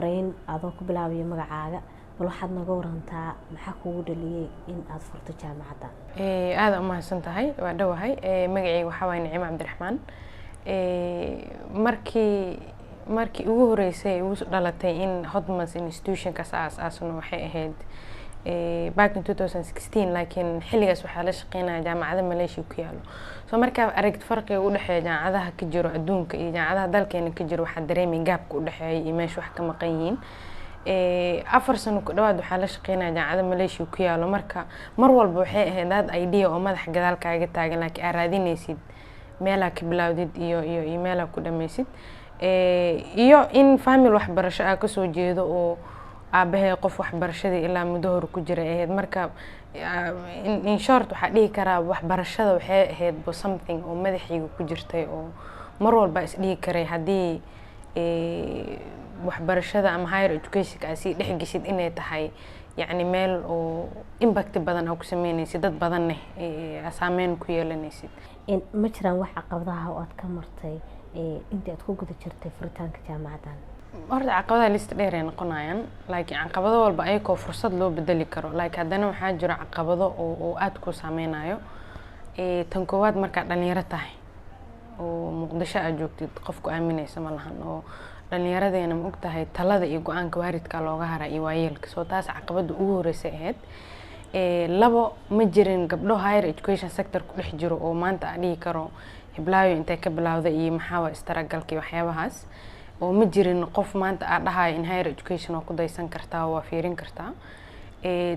Horeyn, adoo ku bilaabayo magacaaga, bal waxaad nooga warantaa maxaa kugu dhaliyey in aada furto jaamacadda? Aada umahadsan tahay, waa dhowahay. Magaceyga waxaa waaye Nicimo Cabdiraxmaan. Markii ugu horeysay igu dhalatay in Hodmas institutionkaas aas aasno waxay ahayd back in 2016, laakiin xilligaas waxaa la shaqeynaya jaamacada Malaysia ku yaalo. So markaa aragti farqiga udhexeeya jaamacadaha ka jiro adduunka iyo jaamacadaha dalkeena ka jiro, waxaa dareemay gapka udhexeeya iyo meesha wax ka maqan yihiin. 4 sano ku dhawaad waxaa la shaqeynaya jaamacada Malaysia ku yaalo. Marka mar walba waxay ahayd that idea oo madaxa gadaal kaaga taagan, laakiin aad raadinaysid meelaa ka bilowdid iyo meelaa ku dhameysid, iyo in family waxbarasho aa kasoo jeedo oo aabahee qof waxbarashadii ilaa muddo hore ku jiray ahayd. Marka in short, waxaa dhihi karaa waxbarashada waxay ahayd bo something oo madaxayga ku jirtay oo mar walba is dhihi karay haddii waxbarashada ama higher educationka aa sii dhex geshid inay tahay yacni meel oo impact badan aa ku sameynaysid, dad badanne saameyn ku yeelanaysid. Ma jiraan wax caqabadaha oo aad ka martay intii aad ku guda jirtay furitaanka jaamacaddan? Horta caqabadaha list dheer ay noqonayaan, laakiin caqabado walba ayakoo fursad loo bedeli karo. Like haddana waxaa jiro caqabado oo aada ku saameynayo. Tan koowaad, markaad dhalinyaro tahay oo Muqdisho aad joogtid, qofku aaminaysa ma lahan, oo dhalinyaradeena ma ogtahay talada iyo go-aanka waalidka looga hara iyo waayeelka. Soo taas caqabada ugu horeysay ahayd. Labo, ma jirin gabdho higher education sector ku dhex jiro oo maanta aan dhihi karo hiblaayo intay ka bilowday iyo maxaa waa istaragalka iyo waxyaabahaas, oo ma jirin qof maanta aa dhahayo in higher education waa ku daysan kartaa oo waa fiirin kartaa.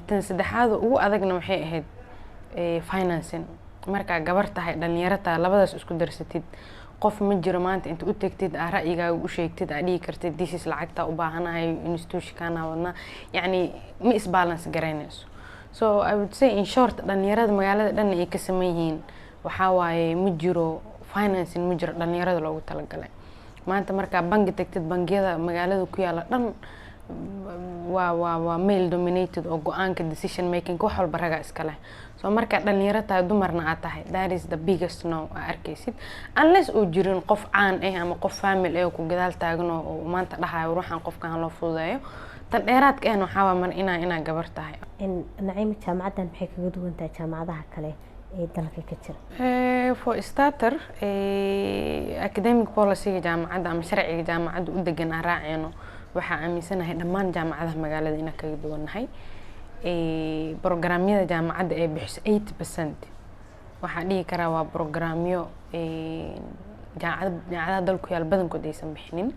Tan saddexaad oo ugu adagna waxay ahayd financing. Markaa gabar tahay, dhalinyaro tahay, labadaas isku darsatid, qof ma jiro maanta inta u tagtid aa ra'yigaaga u sheegtid, aa dhihi kartid this is lacagta u baahanahay, institutionkana wadnaa, yacni ma isbalance garaynayso. So I would say, in short, dhalinyarada magaalada dhan ay ka saman yihiin waxaa waaye ma jiro financing, ma jiro dhalinyarada loogu talagalay. Maanta markaa bangi tagtid, bangiyada magaalada ku yaala dhan waa male dominated oo go-aanka, decision making, wax walba ragaa iska leh. So markaa dhalinyaro tahay, dumarna aad tahay, that is the biggest no aa arkaysid, unless uu jirin qof caan ah ama qof family ah oo ku gadaal taagan oo maanta dhahayo war waxaan qofkan loo fududeeyo. Tan dheeraadka ahna waxaa waa mar inaa gabar tahay. Naciima, jaamacaddan maxay kaga duwan tahay jaamacadaha kale ee dalka ka jira? For starter, academic policy-ga jaamacadda ama sharciga jaamacadda u degan aan raaceyno, waxaa aaminsanahay dhammaan jaamacadaha magaalada inaan kaga duwannahay. Programyada jaamacadda ay bixiso 80% waxaa dhihi karaa waa programyo jaamacadaha dalku yaal badankood aysan bixinin.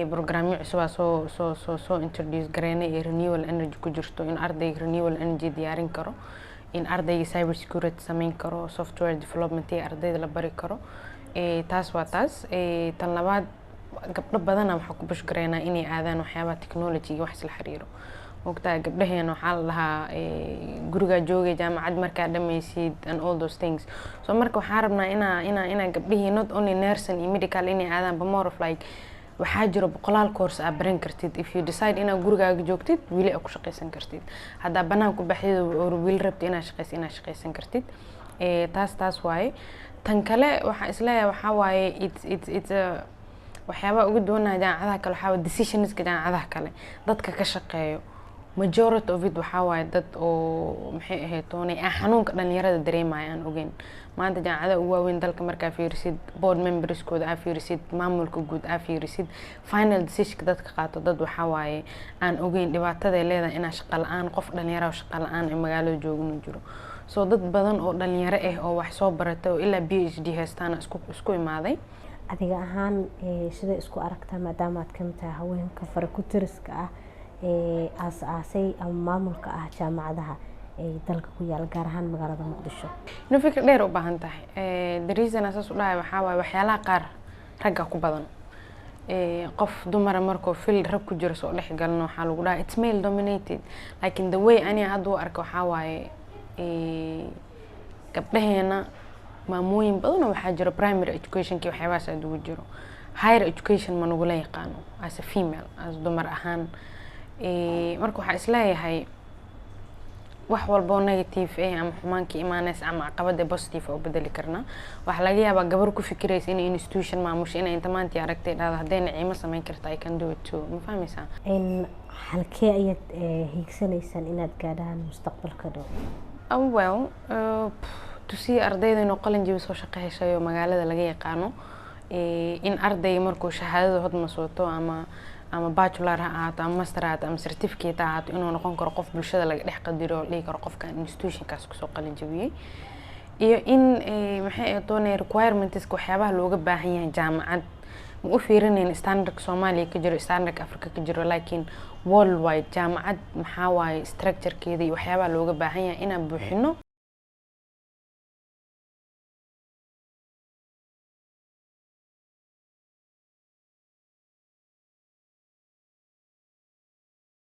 Programyo cusubaa soo introduce gareynay ee renewable energy ku jirto, in ardayga renewable energy diyaarin karo, in ardayga cyber security sameyn karo, software development iyo ardayda la bari karo. Taas waa taas. Tan labaad, gabdho badana waxaa ku push gareynaa inay aadaan waxyaabaha technology iyo wax isla xiriiro. Ogtahay gabdhaheena waxaa la dhahaa gurigaa joogay jaamacad markaa dhammaysid and all those things. So marka waxaa rabnaa inaa gabdhihii not only nursing iyo medical inay aadaan, but more of like waxaa jiro boqolaal course aa baran kartid. If you decide inaad gurigaaga joogtid, weli aa ku shaqaysan kartid. Haddaa banaan ku baxdid oo weli rabtid inaad shaqaysa, inaad shaqaysan kartid. Taas waaye. Tan kale waxaa isleeyahay waxaa waaye it's a waxyaabaha ugu duwanaha jaamacadaha kale waxaa waaye decisionska jaamacadaha kale dadka ka shaqeeyo, majority of it waxaa waaye dad oo maxay ahayd toonay aan xanuunka dhalinyarada dareemaya aan ogeyn. Maanta jaamacadaha ugu waaweyn dalka markaa fiirisid, board memberskooda aa fiirisid, maamulka guud aa fiirisid, final decisionka dadka qaato, dad waxaa waaye aan ogeyn dhibaataday leedahay inaa shaqa la-aan qof dhalinyaro shaqa la-aan ee magaalada jooga inuu jiro. So dad badan oo dhalinyaro ah oo wax soo baratay oo ilaa PhD haystaana isku imaaday. Adiga ahaan, sida isku aragtaa, maadaama aad kamid tahay haweenka fara ku tiriska ah ee aas-aasay ama maamulka ah jaamacadaha ee dalka ku yaala, gaar ahaan magaalada Muqdisho? Inuu fikir dheer u baahan tahay. The reason aan saas u dhahay waxaa waaye waxyaalaha qaar ragga ku badan. Qof dumara markuu field rag ku jiro soo dhex galno, waxaa lagu dhahaa it's male dominated. Laakiin the way aniga hadda u arka waxaa waaye gabdhaheena maamooyin badan oo waxaa jiro primary educationki waxyaabahaas aad ugu jiro. Higher education ma nagula yaqaano as a female, as dumar ahaan. Marka waxaa isleeyahay Wax walboo negative eh ama xumaan ka imaanaysa ama caqabada, positive oo bedeli karnaa. Waxaa laga yaabaa gabar ku fikiraysa inay institution maamusho inay inta maantii aragtay dhahdo, "Hadday Naciimo samayn karta, I can do it too." Ma fahmaysaa? Halkee ayaad hiigsanaysaan inaad gaadhaan mustaqbalka dhow? Well, tusiya ardayda inuu qalin jabi soo shaqo heshayo magaalada laga yaqaano, in ardayga markuu shahaadada hodmasooto ama bachelor ha ahaato ama master ha ahaato ama certificate ha ahaato, inuu noqon karo qof bulshada laga dhex qadiro oo dhihi karo qofkan institutionkaas kusoo qalin jabiyey. Iyo in maxay ahayd doonaya requirementska, waxyaabaha looga baahan yahay jaamacad, ma u fiirinayn standardka Soomaaliya ka jiro, standardka Africa ka jiro, laakiin worldwide jaamacad maxaa waaye, structurekeeda iyo waxyaabaha looga baahan yahay inaan buuxino.